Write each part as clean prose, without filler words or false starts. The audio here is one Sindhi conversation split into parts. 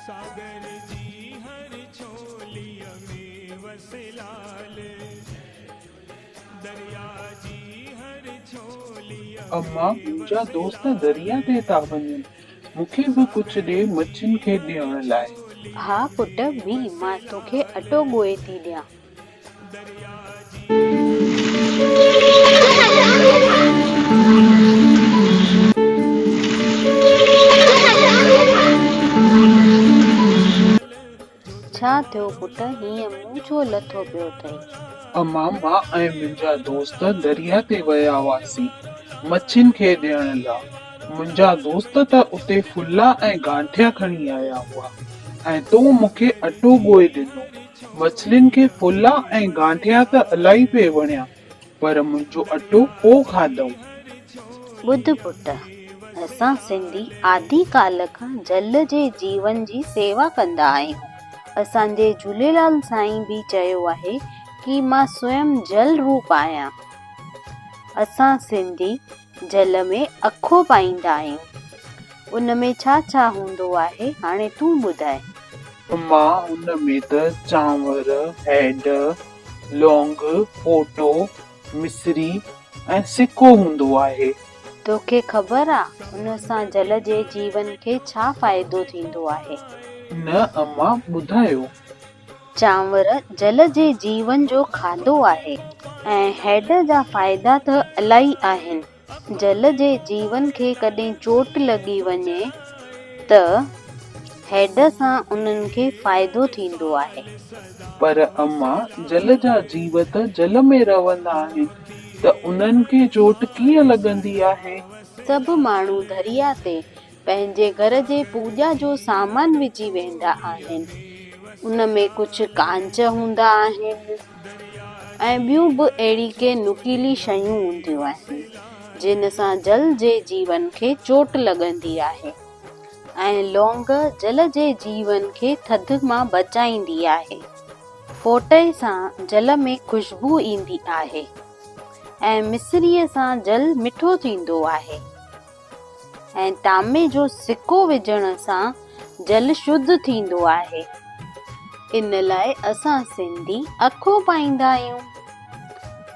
اما، منهنجا دوست دريا تي ٿا وڃن، مون کي به ڪجهه ڏي مڇين کي ڏيڻ لاء. ها پٽ، بيهه مان توکي اٽو ڳوهي ٿي ڏيان. ڇا ٿيو پٽ، هيئن منهن ڇو لٿو پيو اٿئي؟ امان، مان ۽ منهنجا دوست درياهه تي ويا هئاسين مڇين کي ڏيڻ لا. منهنجا دوست ته اتي ڦلا ۽ گانٺيا کڻي آيا هئا ۽ تو مون کي اٽو ڳوهي ڏنو. مڇلين کي ڦلا ۽ گانٺيا ته الائي پئي وڻيا، پر منهنجو اٽو ڪو کاڌئون. ٻڌ پٽ، اسان سنڌي آدي ڪال کان جل جي جيون جي سيوا ڪندا آهيون. اسان جي جهوليلال سائين به چيو آهي ڪي مان سوئم جل روپ آهيان. اسان سنڌي جل ۾ اکو پائيندا آهيون. ان ۾ ڇا ڇا هوندو آهي هاڻي تون ٻڌاء. مان ان ۾ ته چانور، هيڊ، لونگ، ڦوٽو، مصري ۽ سڪو هوندو آهي. توکي خبر آ ان سان جل جي جيون کي ڇا فائدو ٿيندو آهي؟ نه اما ٻڌايو. چانور جل جي جيون جو کاڌو آهي ۽ هيڊ جا فائدا ته الائي آهن. جل جي جيون کي ڪڏهن چوٽ لڳي وڃي ته هيڊ سان انهن کي فائدو ٿيندو آهي. پر اما، جل جا جيو ته جل ۾ رهندا آهن ته انهن کي چوٽ ڪيئن لڳندي آهي؟ سڀ ماڻهو درياء تي پنهنجي گهر جي پوڄا جو سامان وجهي ويندا آهن. ان ۾ ڪجهه ڪانچ هوندا آهن ۽ ٻيون به اهڙي ڪي نڪيلي شيون هونديون آهن، جن سان جل جي جيون کي چوٽ لڳندي آهي ۽ لونگ جل جي جيون کي ٿڌ مان بچائيندي آهي. ڦوٽي سان جل ۾ خوشبو ايندي آهي ۽ مصريء سان جل مٺو ٿيندو آهي. ۽ ٽامي جو سڪو وجهڻ سان جل شڌ ٿيندو آهي. ان لاء اسان سنڌي اکو پائيندا آهيون.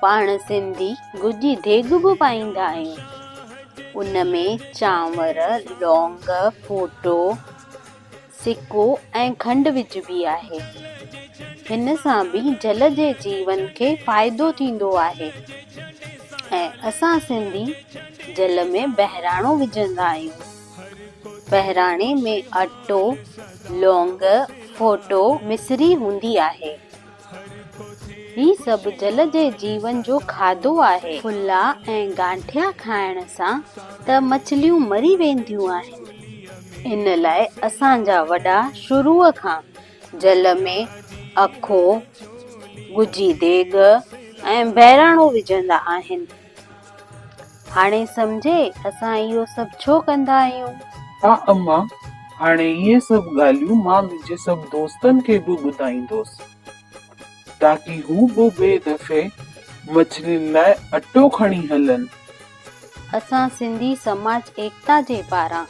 پاڻ سنڌي گجي ديڳ به پائيندا آهيون. ان ۾ چانور، لونگ، ڦوٽو، سڪو ۽ کنڊ وجهبي آهي. هن سان به جل جي جيون کي فائدو ٿيندو آهي ۽ اسان سنڌي جل ۾ بهراڻو وجهندا آهيون. بهراڻي ۾ اٽو، لونگ، ڦوٽو، مصري هوندي آهي. هي سڀ جل جي جيون جو کاڌو آهي. ڦلا ۽ گانٺيا کائڻ سان ته مڇليون مري وينديون آهن. ان لاء اسان جا وڏا شروع کان جل ۾ اکو، ڳجهي ديڳ ۽ بهراڻو وجهندا آهن. هاڻي سمجهي اسان اهو سڀ ڇو ڪندا آهيون؟ ها اما، هاڻي اهي سڀ ڳالهيون مان منهنجي سڀ دوستن کي به ٻڌائيندوس، تاڪي هو به ٻئي دفعي مڇلين لاء اٽو کڻي هلن. اسان سنڌي سماج ايڪتا جي پاران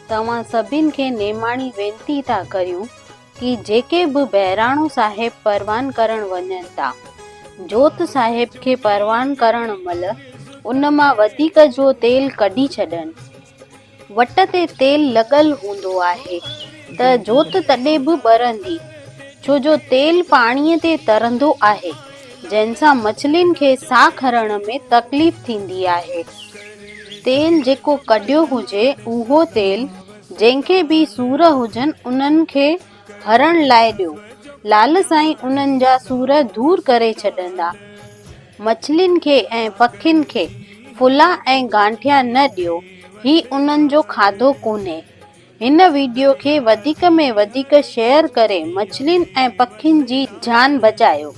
توهان سڀن کي نيماڻي وينتي ٿا ڪريون ڪي جيڪي به بهراڻو صاحب پروان ڪرڻ وڃن ٿا، جوت صاحب کي پروان ڪرڻ مھل ان مان وڌيڪ جو تيل ڪڍي ڇڏن. وٽ تي تيل لڳل هوندو آهي ته جوت تڏهن به ٻرندي، ڇو جو تيل پاڻيء تي ترندو آهي، جنھن سان مڇلين کي ساھ کڻڻ ۾ تڪليف ٿيندي آهي. تيل جيڪو ڪڍيو هجي، اهو تيل جنهن کي به سور هجن انهن کي هرڻ لاء ڏيو. لال سائين انهن جا سور دور ڪري ڇڏندا. مڇلين کي ۽ پکين کي ڦلا ۽ گانٺيا نه ڏيو هي انهن جو کاڌو ڪونهي. هن ويڊيو کي وڌيڪ ۾ وڌيڪ شيئر ڪري مڇلين ۽ پکين جي جان بچايو.